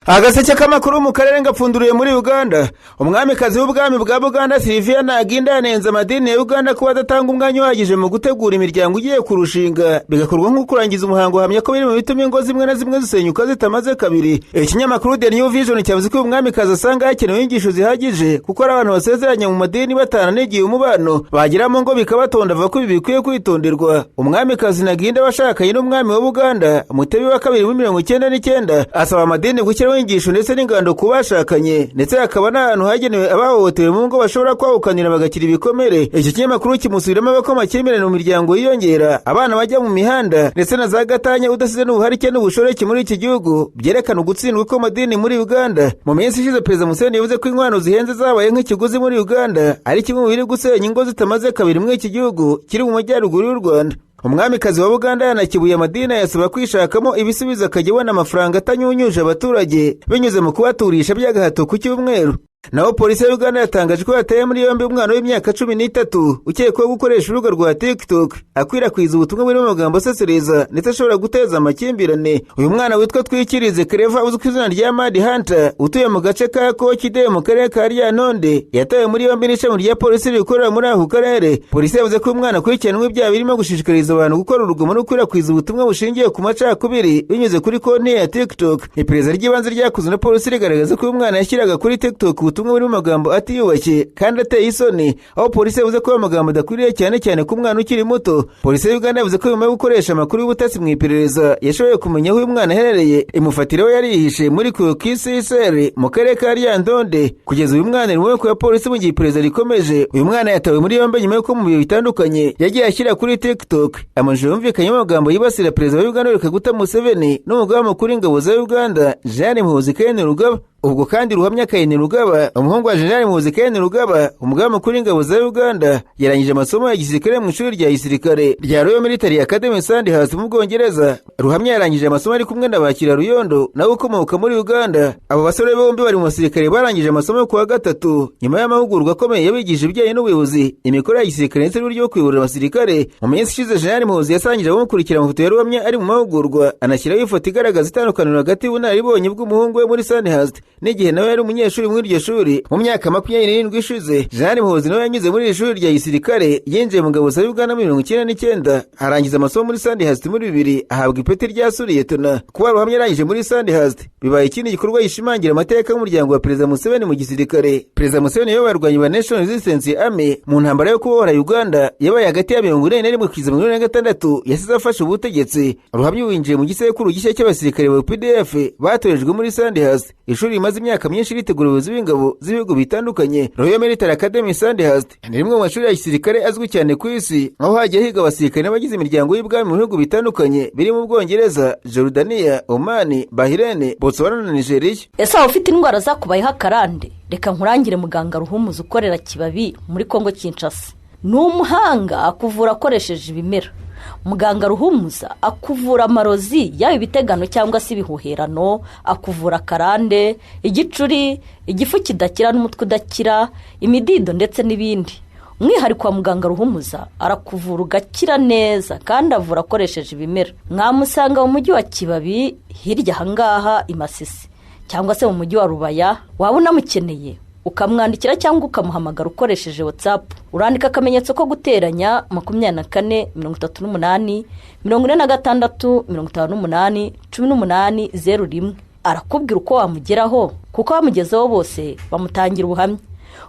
Agaseke k'amakuru mu karere ngapfunduriye muri Uganda. Umwamikazi w'ubwami bwa Buganda, Sylvia Ntaginda, yanenze amadini ya Uganda kuba adatanga umwanya uhagije mu gutegura imiryango igiye kurushinga, bigakorwa nko kurangiza umuhango. Uhamya ko biri mu bituma ingo zimwe na zimwe zisenyuka zitamaze kabiri. Ikinyamakuru The New Vision cyavuze ko uyu mwamikazi asanga hakenewe inyigisho zihagije, kuko ari abantu basezeranye mu madini batana n'igihe umubano bageramo ngo bikabatonda. Avuga ko ibi bikwiye kwitonderwa. Umwamikazi Ntaginda washakanye n'umwami wa Buganda Mutebi wa kabiri muri 99 asaba amadini gushyiraho inyigisho ndetse n'ingando ku bashakanye, ndetse hakaba n'ahantu hagenewe abahohotewe mu ngo bashobora kwahukanira bagakira ibikomere. Icyo kinyamakuru kimusubiramo ko amakimbirane mu miryango yiyongera, abana bajya mu mihanda ndetse na za gatanya, udasize n'ubuharike n'ubushoreke muri iki gihugu, byerekana ugutsindwa kw'amadini muri Uganda. Mu minsi ishize, Perezida Museveni yavuze ko inkwano zihenze zabaye nk'ikiguzi muri Uganda ari kimwe mu biri gusenya ingo zitamaze kabiri muri iki gihugu kiri mu majyaruguru y'u Rwanda. Umwamikazi wa Buganda yanakibuye amadini, ayasaba kwishakamo ibisubizo, akajya abona amafaranga atanyunyuje abaturage binyuze mu kubaturisha by'agahato ku cyumweru. Naho polisi ya Uganda yatangaje ko yataye muri yombi umwana w'imyaka 13 ukekwaho gukoresha urubuga rwa TikTok akwirakwiza ubutumwa burimo amagambo asesereza ndetse ashobora guteza amakimbirane. Uyu mwana witwa Twikirize Kereva, uzwi ku izina rya Mad Hunter, utuye mu gace ka Kokide mu karere ka Lyantonde, yatawe muri yombi n'ishami rya polisi rikorera muri ako karere. Polisi yavuze ko uyu mwana akurikiranwe ibyaha birimo gushishikariza abantu gukora urugomo no gukwirakwiza ubutumwa bushingiye ku macakubiri binyuze kuri konti ya TikTok. Iperereza ry'ibanze ryakozwe na polisi rigaragaza ko uyu mwana yashyiraga kuri TikTok ubutumwa burimo amagambo atiyubashye kandi ateye isoni, aho polisi yavuze ko ayo magambo adakwiriye, cyane cyane ku mwana ukiri muto. Polisi ya Uganda yavuze ko nyuma yo gukoresha amakuru y'ubutasi mu iperereza, yashoboye kumenya aho uyu mwana aherereye, imufatira aho yari yihishe muri Kisiseri mu karere ka Lyantonde. Kugeza uyu mwana ari mu maboko ya polisi mu gihe iperereza rikomeje. Uyu mwana yatawe muri yombi nyuma y'uko mu bihe bitandukanye yagiye ashyira kuri TikTok amashusho yumvikanyemo amagambo yibasira Perezida wa Uganda Kaguta Museveni n'umugaba mukuru w'ingabo za Uganda, Jeanne Muhoozi Kainerugaba. Ubwo kandi Ruhamya Kainerugaba, umuhungu wa Jenerali Muhoozi Kainerugaba, umugaba mukuru w'ingabo za Uganda, yarangije amasomo ya gisirikare mu ishuri rya gisirikare rya Royal Military Academy Sandhurst mu Bwongereza. Ruhamya yarangije amasomo ari kumwe na Bakira Ruyondo, nawe ukomoka muri Uganda. Abo basore bombi bari mu basirikare barangije amasomo ku wa gatatu nyuma y'amahugurwa akomeye yabigishije ibijyanye n'ubuyobozi, imikorere ya gisirikare ndetse n'uburyo bwo kuyobora abasirikare. Mu minsi ishize, Jenerali Muhoozi yasangije abamukurikira amafoto ya Ruhamya ari mu mahugurwa, anashyiraho ifoto igaragaza itandukaniro hagati y'ubunararibonye bw'umuhungu we muri Sandhurst n'igihe nawe yari umunyeshuri muri iryo shuri mu myaka 27 ishize. Jenerali Muhoozi nawe yanyuze muri iri shuri rya gisirikare. Yinjiye mu ngabo za Uganda muri 99, arangiza amasomo muri Sandhurst muri 2000, ahabwa ipeti rya suriyetona. Kuba Ruhamya yarangije muri Sandhurst bibaye ikindi gikorwa gishimangira amateka y'umuryango wa Perezida Museveni mu gisirikare. Perezida Museveni yayoboye abarwanyi ba National Resistance Army mu ntambara yo kubohora Uganda yabaye hagati ya 41 kugeza 46 yasize afashe ubutegetsi. Ruhamya winjiye mu gisekuru gishya cy'abasirikare ba UPDF batorejwe muri Sandhurst, ishuri rimaze imyaka myinshi ritegura ubuyobozi bw'ingabo z'ibihugu bitandukanye. Royal Military Academy Sandhurst ni rimwe mu mashuri ya gisirikare azwi cyane ku isi, aho hagiye higa abasirikare n'abagize imiryango y'ubwami mu bihugu bitandukanye birimo Ubwongereza, Jordania, Oman, Bahrain, Botswana na Nigeria. Ese waba ufite indwara zakubayeho akarande? Reka nkurangire muganga Ruhumuza ukorera Kibabi muri Kongo Kinshasa. Ni umuhanga, akuvura akoresheje ibimera. Muganga Ruhumuza akuvura amarozi, yaba ibitegano cyangwa se ibihuherano, akuvura akarande, igicuri, igifu kidakira n'umutwe udakira, imidido ndetse n'ibindi. Umwihariko wa muganga Ruhumuza, arakuvura ugakira neza kandi avura akoresheje ibimera. Mwamusanga mu mujyi wa Kibabi, hirya ahangaha i Masisi, cyangwa se mu mujyi wa Rubaya. Waba unamukeneye, ukamwandikira cyangwa ukamuhamagara ukoresheje WhatsApp. Urandika akamenyetso ko guteranya 24 38 46 58 18 01. Arakubwira uko wamugeraho, kuko bamugezeho bose bamutangira ubuhamya.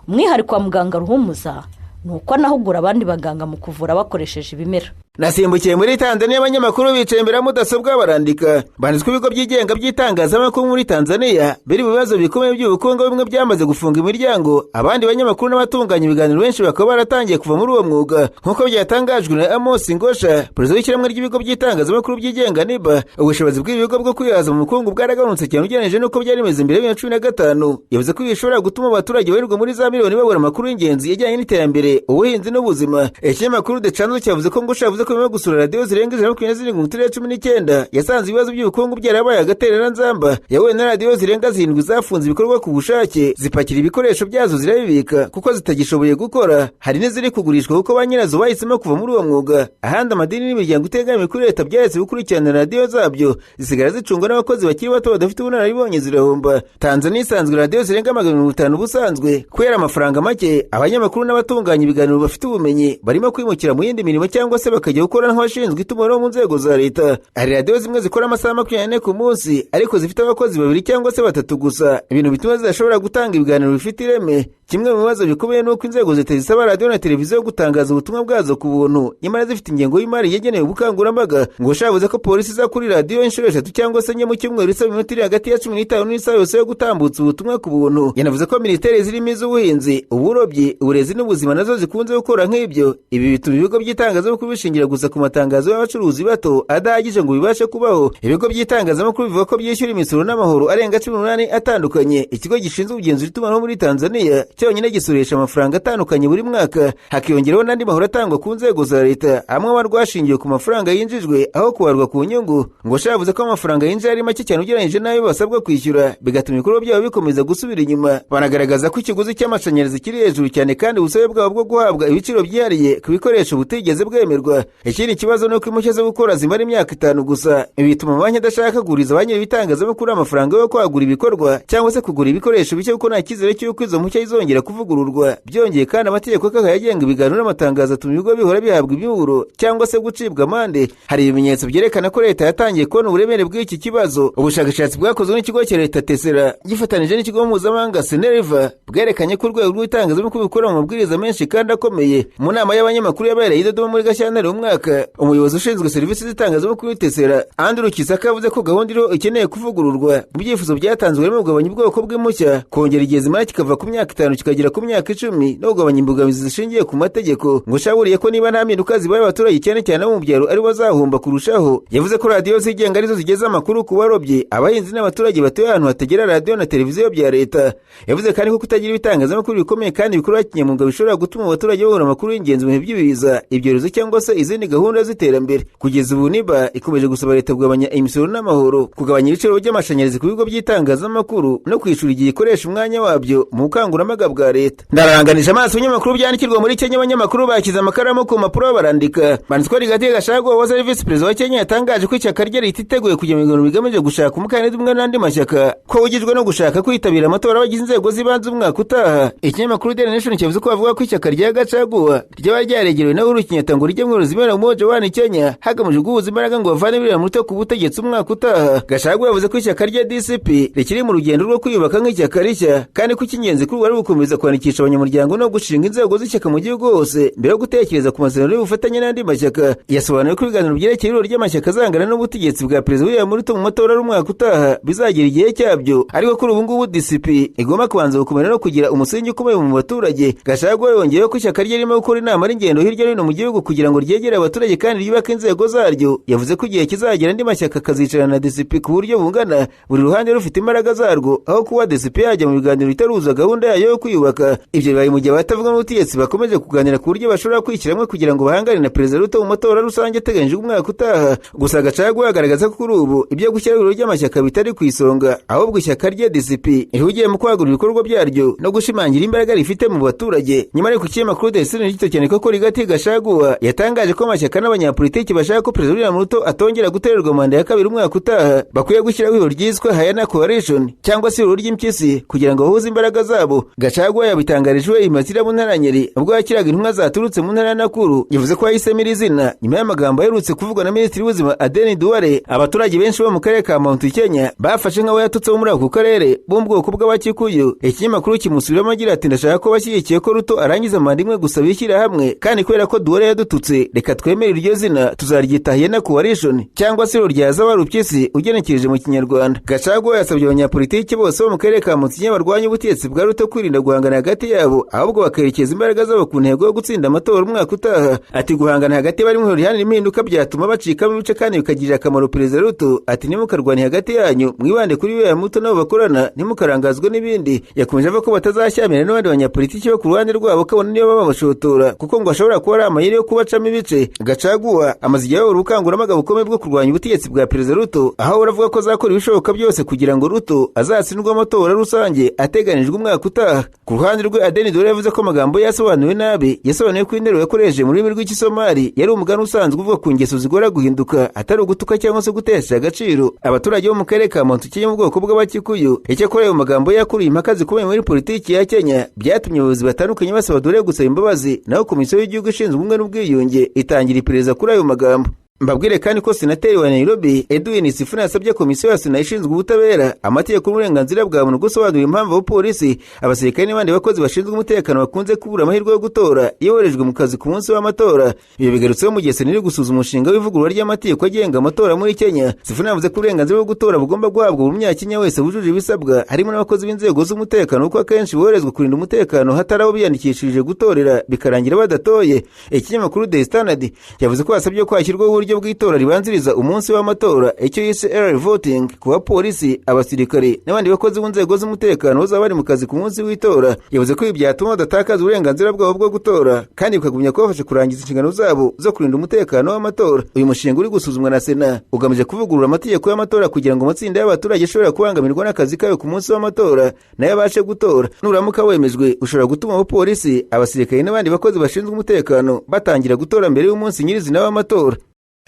Umwihariko wa muganga Ruhumuza ni uko anahugura abandi baganga mu kuvura bakoresheje ibimera. Nasimbukiye muri Tanzania. Abanyamakuru bicaye imbere ya mudasobwa barandika. Banditswe ibigo byigenga by'itangazamakuru muri Tanzania biri mu bibazo bikomeye by'ubukungu, bimwe byamaze gufunga imiryango, abandi banyamakuru n'abatunganya ibiganiro benshi bakaba baratangiye kuva muri uwo mwuga, nk'uko byatangajwe na Amos Ngosha, perezida w'ishyirahamwe ry'ibigo by'itangazamakuru byigenga NIBA. Ubushobozi bw'ibi bigo bwo kwihaza mu bukungu bwaragabanutse cyane ugereranyije n'uko byari bimeze mbere ya 2015. Yavuze ko ibi bishobora gutuma abaturage barirwa muri za miliyoni babura amakuru y'ingenzi yajyanye n'iterambere, ubuhinzi n'ubuzima. Ikinyamakuru The Channel cyavuze ko Ngosha yavuze ko ko nyuma yo gusura radiyo zirenga 127 mu turere 19 yasanze ibibazo by'ubukungu byarabaye agatereranzamba. Yahuye na radiyo zirenga 7 zafunze ibikorwa ku bushake, zipakira ibikoresho byazo zirabibika kuko zitagishoboye gukora. Hari n'iziri kugurishwa kuko ba nyirazo bahisemo kuva muri uwo mwuga. Ahandi amadini n'imiryango itegamiye kuri leta byaretse gukurikirana radiyo zabyo, zisigara zicungwa n'abakozi bakiri bato badafite ubunararibonye, zirahomba. Tanzania isanzwe radiyo zirenga 500 ubusanzwe. Kubera amafaranga make, abanyamakuru n'abatunganya ibiganiro bafite ubumenyi barimo kwimukira mu yindi mirimo cyangwa se bakajya gukora nk'abashinzwe itumanaho mu nzego za leta. Hari radiyo zimwe zikora amasaha 24 ku munsi ariko zifite abakozi 2 cyangwa se 3 gusa, ibintu bituma zidashobora gutanga ibiganiro bifite ireme. Kimwe mu bibazo bikomeye ni uko inzego zita zisaba radiyo na televiziyo gutangaza ubutumwa bwazo ku buntu, nyamara zifite ingengo y'imari yagenewe ubukangurambaga. Ngo shabuze ko polisi iza kuri radiyo inshuro 3 cyangwa se 4 mu cyumweru isaba iminota iri hagati ya 15 n'isaha yose yo gutambutsa ubutumwa ku buntu. Yanavuze ko minisiteri zirimo iz'ubuhinzi, uburobyi, uburezi n'ubuzima nazo zikunze gukora nk'ibyo. Ibi bituma ibigo by'itangazamakuru bishingira gusa ku matangazo y'abacuruzi bato adahagije ngo bibashe kubaho. Ibigo by'itangazamakuru bivuga ko byishyura imisoro n'amahoro arenga 18 atandukanye. Ikigo gishinzwe ubugenzuzi itumanaho muri Tanzania cyonyine gisurisha amafaranga atandukanye buri mwaka, hakiyongeraho n'andi mahoro atangwa ku nzego za leta, amwe aba rwashingiwe ku mafaranga yinjijwe aho kubarwa ku nyungu. Ngo shavuze ko amafaranga yinjira ari make cyane ugereranyije n'ayo basabwa kwishyura, bigatuma ibikorwa byabo bikomeza gusubira inyuma. Banagaragaza ko ikiguzi cy'amashanyarazi kiri hejuru cyane kandi ubusabe bwabo bwo guhabwa ibiciro byihariye ku bikoresho butigeze bwemerwa. Ikindi kibazo ni uko impushya zo gukora zimara imyaka 5 gusa. Ibi bituma amabanki adashaka kuguriza ba nyir'ibitangazamakuru amafaranga yo kwagura ibikorwa cyangwa se kugura ibikoresho bishya kuko nta cyizere cy'uko izo mpushya zizongera kuvugururwa. Byongeye kandi amategeko akakaye agenga ibiganiro n'amatangazo atuma ibigo bihora bihabwa imiburo cyangwa se gucibwa amande. Hari ibimenyetso byerekana ko leta yatangiye kubona uburemere bw'iki kibazo. Ubushakashatsi bwakozwe n'ikigo cya leta Tesera gifatanije n'ikigo mpuzamahanga Seneriva bwerekanye ko urwego rw'itangazamakuru rukora mu mabwiriza menshi kandi akomeye. Mu nama y'abanyamakuru yabereye i Dodoma muri Gashyantare umwaka, umuyobozi ushinzwe serivisi z'itangazamakuru Tesera Andrew Kisaka yavuze ko gahunda iriho ikeneye kuvugururwa. Mu byifuzo byatanzwe harimo kugabanya ubwoko bw'impushya, kongera igihe zimara kikava ku myaka 5 kikagera ku myaka 10, no kugabanya imbogamizi zishingiye ku mategeko. Ngo shaburiye ko niba nta mpinduka zibaye abaturage cyane cyane bo mu byaro ari bazahomba kurushaho. Yavuze ko radiyo zigenga arizo zigeza amakuru ku barobyi, abahinzi n'abaturage batuye ahantu hatagera radiyo na televiziyo bya leta. Yavuze kandi ko kutagira ibitangazamakuru bikomeye kandi bikorwa kinyamwuga bishobora gutuma abaturage babona amakuru y'ingenzi mu bihe by'ibiza, ibyorezo cyangwa se izindi gahunda z'iterambere. Kugeza ubu NIBA ikomeje gusaba leta kugabanya imisoro n'amahoro, kugabanya ibiciro by'amashanyarazi ku bigo by'itangazamakuru no kwishyura igihe ikoresha umwanya wabyo mu bukangurambaga bwa leta. Ndaranganisha amaso ibinyamakuru byandikirwa muri Kenya. Abanyamakuru bashyize amakaramu ku mpapuro barandika. Banditswe Rigathi Gachagua wahoze ari visi perezida wa Kenya yatangaje ko ishyaka rye rititeguye kujya mu biganiro bigamije gushaka umukandida umwe n'andi mashyaka, ko ugizwe no gushaka kwitabira amatora abagize inzego z'ibanze umwaka utaha. Ikinyamakuru Daily Nation cyavuze ko bavuga ko ishyaka rya Gachagua ryaba ryaregerewe na Uhuru Kenyatta ngo rijye mu Ruzimera Umoja One Kenya, hagamijwe guhuza imbaraga ngo bavane William Ruto ku butegetsi umwaka utaha. Gachagua yavuze ko ishyaka rya DCP rikiri mu rugendo rwo kwiyubaka nk'ishyaka rishya, kandi ko icy'ingenzi kuri ubu ari ugukomeza kwandikisha abanyamuryango no gushinga inzego z'ishyaka mu gihugu hose mbere yo gutekereza ku masezerano y'ubufatanye n'andi mashyaka. Yasobanuye ko ibiganiro byerekeye ihuriro ry'amashyaka azangana n'ubutegetsi bwa Perezida William Ruto mu matora y'umwaka utaha bizagira igihe cyabyo, ariko kuri ubu ngubu DCP igomba kubanza gukomera no kugira umusingi ukomeye mu baturage. Gachagua yongeyeho ko ishyaka rye ririmo gukora inama n'ingendo hirya no hino mu gihugu kugira ngo ryegere abaturage kandi ryubake inzego zaryo. Yavuze ko igihe kizagera andi mashyaka akazicarana na DCP ku buryo bungana, buri ruhande rufite imbaraga zarwo, aho kuba DCP yajya mu biganiro itaruza gahunda yayo yo kwiyubaka. Ibyo bibaye mu gihe abatavuga n'ubutegetsi bakomeje kuganira ku buryo bashobora kwishyira hamwe kugira ngo bahangane na Perezida Ruto mu matora rusange ateganyijwe umwaka utaha. Gusa Gachagua agaragaza ko kuri ubu ibyo gushyiraho ibiro by'amashyaka bitari ku isonga, ahubwo ishyaka rye DCP rihugiye mu kwagura ibikorwa byaryo no gushimangira imbaraga rifite mu baturage. Nyuma ariko ikinyamakuru The Sun gito cyane ko Rigathi Gachagua yatangaje ko amashyaka n'abanyapolitiki bashaka ko Perezida William Ruto atongera gutorerwa manda ya kabiri umwaka utaha bakwiye gushyiraho ihuriro ryiswe Hayana Coalition cyangwa se ihuriro ry'impyisi kugira ngo bahuze imbaraga zabo. Gachagua yabitangarijwe i Masira mu ntara ya Nyeri ubwo yakiraga intumwa zaturutse mu ntara ya Nakuru. Yavuze ko yahisemo iri zina nyuma y'amagambo aherutse kuvugwa na Minisitiri w'Ubuzima Aden Duale. Abaturage benshi bo mu karere ka Mount Kenya bafashe nk'abo yatutse bo muri ako karere bo mu bwoko bw'Abakikuyu. Ikinyamakuru kimusubiramo agira ati ndashaka ko bashyigikiye ko Ruto arangiza manda imwe gusa bishyira hamwe, kandi kubera ko Duale yadututse reka twemere iryo zina tuzaryita Hyena Coalition cyangwa se iryo rya Zabarupyisi ugenekereje mu Kinyarwanda. Gachagua yasabye abanyapolitiki bose bo mu karere ka Mount Kenya barwanya ubutegetsi bwa Ruto kwirinda guhangana hagati yabo, ahubwo bakerekeza imbaraga zabo ku ntego yo gutsinda amatora umwaka utaha. Ati guhangana hagati bari mu rihanira impinduka byatuma bacikamo ibice kandi bikagirira akamaro Perezida Ruto. Ati ntimukarwane hagati yanyu, mwibande kuri William Ruto nabo bakorana, ntimukarangazwe n'ibindi. Yakomeje avuga ko batazashyamirana n'abandi banyapolitiki bo ku ruhande rwabo kabone niyo baba babashotora, kuko ngo ashobora kuba ari amayeri yo kubacamo ibice. Yafashe. Gachagua amaze igihe ayobora ubukangurambaga bukomeye bwo kurwanya ubutegetsi bwa Perezida Ruto, aho aravuga ko azakora ibishoboka byose kugira ngo Ruto azatsindwe amatora rusange ateganijwe umwaka utaha. Ku ruhande rwe, Aden Duale yavuze ko amagambo ye yasobanuwe nabi. Yasobanuye ko interuro yakoresheje mu rurimi rw'Ikisomali yari umugani usanzwe uvuga ku ngeso zigora guhinduka, atari ugutuka cyangwa se gutesha agaciro abaturage bo mu karere ka Mount Kenya mu bwoko bw'Abakikuyu. Icyakora ayo magambo ye yakuruye impaka zikomeye muri politiki ya Kenya, byatumye abayobozi batandukanye basaba Duale gusaba imbabazi, naho Komisiyo y'Igihugu ishinzwe Ubumwe n'Ubwiyunge itangira iperereza kuri ayo magambo. Mbabwire kandi ko Senateri wa Nairobi Edwin Sifuna yasabye Komisiyo ya Sena ishinzwe Ubutabera, Amategeko n'Uburenganzira bwa Muntu gusobanura impamvu abapolisi, abasirikare n'abandi bakozi bashinzwe umutekano bakunze kubura amahirwe yo gutora iyo boherejwe mu kazi ku munsi w'amatora. Ibyo bigarutseho mu gihe Sena iri gusuzuma umushinga w'ivugurura ry'amategeko agenga amatora muri Kenya. Sifuna yavuze ko uburenganzira bwo gutora bugomba guhabwa buri Munyakenya wese wujuje ibisabwa, harimo n'abakozi b'inzego z'umutekano, kuko akenshi boherezwa kurinda umutekano hatari aho biyandikishije gutorera, bikarangira badatoye. Ikinyamakuru The Standard yavuze ko hasabye ko hashyirwaho uburyo bw'itora ribanziriza umunsi w'amatora, icyo yise early voting, ku bapolisi, abasirikare n'abandi bakozi b'inzego z'umutekano bazaba bari mu kazi ku munsi w'itora. Yavuze ko ibi byatuma badatakaza uburenganzira bwabo bwo gutora kandi bikagumya kubafasha kurangiza inshingano zabo zo kurinda umutekano w'amatora. Uyu mushinga uri gusuzumwa na Sena ugamije kuvugurura amategeko y'amatora kugira ngo amatsinda y'abaturage ashobora kubangamirwa n'akazi kayo ku munsi w'amatora nayo abashe gutora. Nuramuka wemejwe, ushobora gutuma abapolisi, abasirikare n'abandi bakozi bashinzwe umutekano batangira gutora mbere y'umunsi nyirizina w'amatora.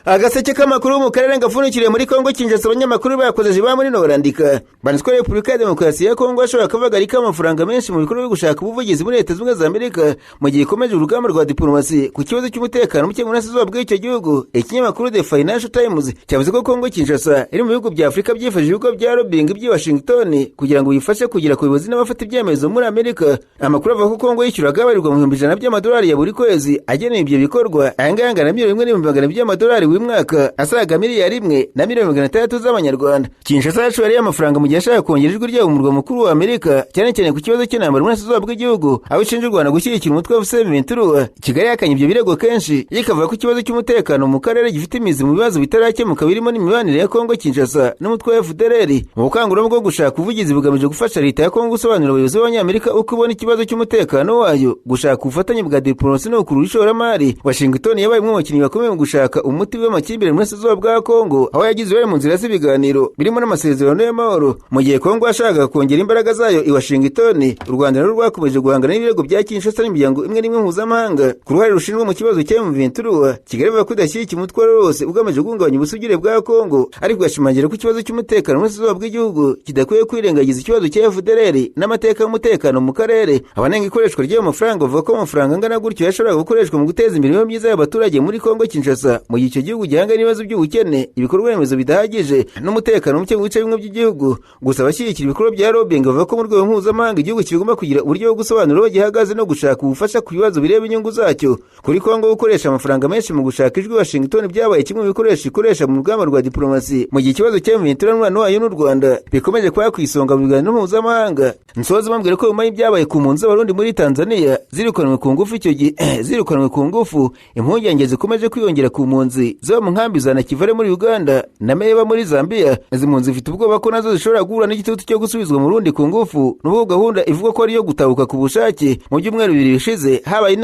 Agaseke k'amakuru mu karere gapfundikiriye muri Kongo Kinshasa. Abanyamakuru bakozeje ba muri Norandika banditswe Repubulika ya Demokarasi ya Kongo ashobora kubagarika amafaranga menshi mu bikorwa byo gushaka ubuvugizi muri Leta Zunze Ubumwe za Amerika, mu gihe ikomeje urugamba rwa diplomasi ku kibazo cy'umutekano muke mu burasirazuba bw'icyo gihugu. Ikinyamakuru The Financial Times cyavuze ko Kongo Kinshasa iri mu bihugu bya Afurika byifashishije ibigo bya lobbying by'i Washington kugira ngo bifashe kugera ku bayobozi n'abafata ibyemezo muri Amerika. Amakuru avuga ko Kongo yishyuraga abarirwa mu 100,000 by'amadolari ya buri kwezi agenewe ibyo bikorwa. Aya ngaya angana na 1,200,000 by'amadolari buri mwaka, asaga 1,600,000,000 z'amanyarwanda. Kinshasa yashoye amafaranga mu gihe ashaka kongera ijwi ryabo mu murwa mukuru wa Amerika, cyane cyane ku kibazo cy'intambara mu burasirazuba bw'igihugu, aho ishinja u Rwanda gushyigikira umutwe wa M23. Kigali yahakanye ibyo birego kenshi, ikavuga ko ikibazo cy'umutekano mu karere gifite imizi mu bibazo bitarakemuka, birimo n'imibanire ya Kongo Kinshasa n'umutwe wa FDLR. Mu bukangurambaga bwo gushaka ubuvugizi bugamije gufasha leta ya Kongo gusobanurira abayobozi b'Abanyamerika uko ibona ikibazo cy'umutekano wayo, gushaka ubufatanye bwa diplomasi no gukurura ishoramari, Washington yabaye umwe mu bakinnyi bakomeye mu gushaka umuti w'amakimbirane mu burasirazuba bwa Kongo, aho yagize uruhare mu nzira z'ibiganiro birimo n'amasezerano y'amahoro. Mu gihe Kongo yashakaga kongera imbaraga zayo i Washington, u Rwanda narwo rwakomeje guhangana n'ibirego bya Kinshasa n'imiryango imwe n'imwe mpuzamahanga ku ruhare rushinjwa mu kibazo cya M23. Kigali ivuga ko idashyigikiye umutwe wose ugamije guhungabanya ubusugire bwa Kongo, ariko igashimangira ko ikibazo cy'umutekano mu burasirazuba bw'igihugu kidakwiye kwirengagiza ikibazo cya FDLR n'amateka y'umutekano mu karere. Abanenga ikoreshwa ry'ayo mafaranga bavuga ko amafaranga angana gutyo yashoboraga gukoreshwa mu guteza imbere imibereho myiza y'abaturage muri Kongo Kinshasa, mu gihe icyo gihugu gihanganye n'ibibazo by'ubukene, ibikorwa remezo bidahagije n'umutekano muke mu bice bimwe by'igihugu. Gusa abashyigikira ibikorwa bya lobbying bavuga ko mu rwego mpuzamahanga igihugu kigomba kugira uburyo bwo gusobanura aho gihagaze no gushaka ubufasha ku bibazo bireba inyungu zacyo. Kuri Kongo, gukoresha amafaranga menshi mu gushaka ijwi Washington byabaye kimwe mu bikoresho ikoresha mu rugamba rwa diplomasi, mu gihe ikibazo cya M23 n'umubano wayo n'u Rwanda bikomeje kuba ku isonga mu biganiro mpuzamahanga. Nsoza bambwira ko nyuma y'ibyabaye ku mpunzi z'Abarundi muri Tanzania zirukanwe ku ngufu icyo gihe zirukanwe ku ngufu, impungenge zikomeje kwiyongera ku mpunzi ziba mu nkambi za Nakivale muri Uganda na Meheba muri Zambia. Izi mpunzi zifite ubwoba ko nazo zishobora guhura n'igitutu cyo gusubizwa mu Burundi ku ngufu, nubwo gahunda ivuga ko ari iyo gutahuka ku bushake. Mu byumweru 2 bishize habaye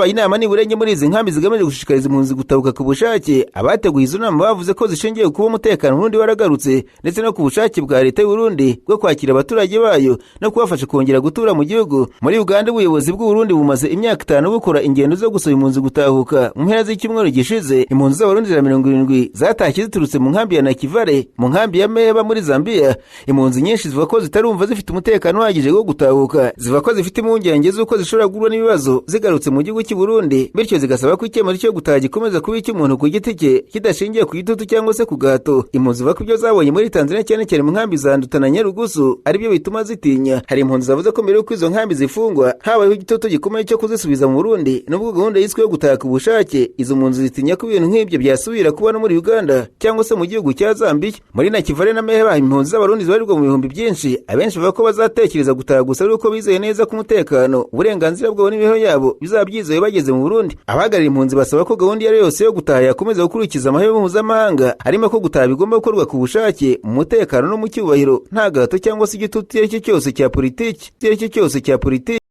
inama nibura enye muri izi nkambi zigamije gushishikariza impunzi gutahuka ku bushake. Abateguye izo nama bavuze ko zishingiye kuba umutekano mu Burundi waragarutse, ndetse no ku bushake bwa leta y'u Burundi bwo kwakira abaturage bayo no kubafasha kongera gutura mu gihugu. Muri Uganda, ubuyobozi bw'u Burundi bumaze imyaka 5 bukora ingendo zo gusaba impunzi gutahuka. Mu mpera z'icyumweru gishize, impunzi z'Abarundi 170 zatashye ziturutse mu nkambi ya Nakivale, mu nkambi ya Meheba muri Zambia. Impunzi nyinshi zivuga ko zitarumva zifite umutekano uhagije wo gutahuka. Zivuga ko zifite impungenge z'uko zishobora guhura n'ibibazo zigarutse mu gihugu cy'u Burundi, bityo zigasaba ko icyemezo cyo gutaha gikomeza kuba icy'umuntu ku giti cye, kidashingiye ku gitutu cyangwa se ku gahato. Impunzi zivuga ko ibyo zabonye muri Tanzania, cyane cyane mu nkambi za Nduta na Nyarugusu, aribyo bituma zitinya. Hari impunzi zavuze ko mbere y'uko izo nkambi zifungwa habayeho igitutu gikomeye cyo kuzisubiza mu Burundi, nubwo gahunda yiswe yo gutaha ku bushake. Izo mpunzi zitinya ko ibintu nk'ibyo byasubira kuba no muri Uganda cyangwa se mu gihugu cya Zambia. Muri Nakivale na Meheba, impunzi z'Abarundi zibarirwa mu bihumbi byinshi. Abenshi bavuga ko bazatekereza gutaha gusa ari uko bizeye neza ko umutekano, uburenganzira bwabo n'imibereho yabo bizaba byizewe bageze mu Burundi. Abahagarariye impunzi basaba ko gahunda iyo ari yose yo gutaha yakomeza gukurikiza amahame mpuzamahanga, harimo ko gutaha bigomba gukorwa ku bushake, mu mutekano no mu cyubahiro, nta gahato cyangwa se igitutu icyo ari cyo cyose cya politiki icyo ari cyo cyose cya politiki.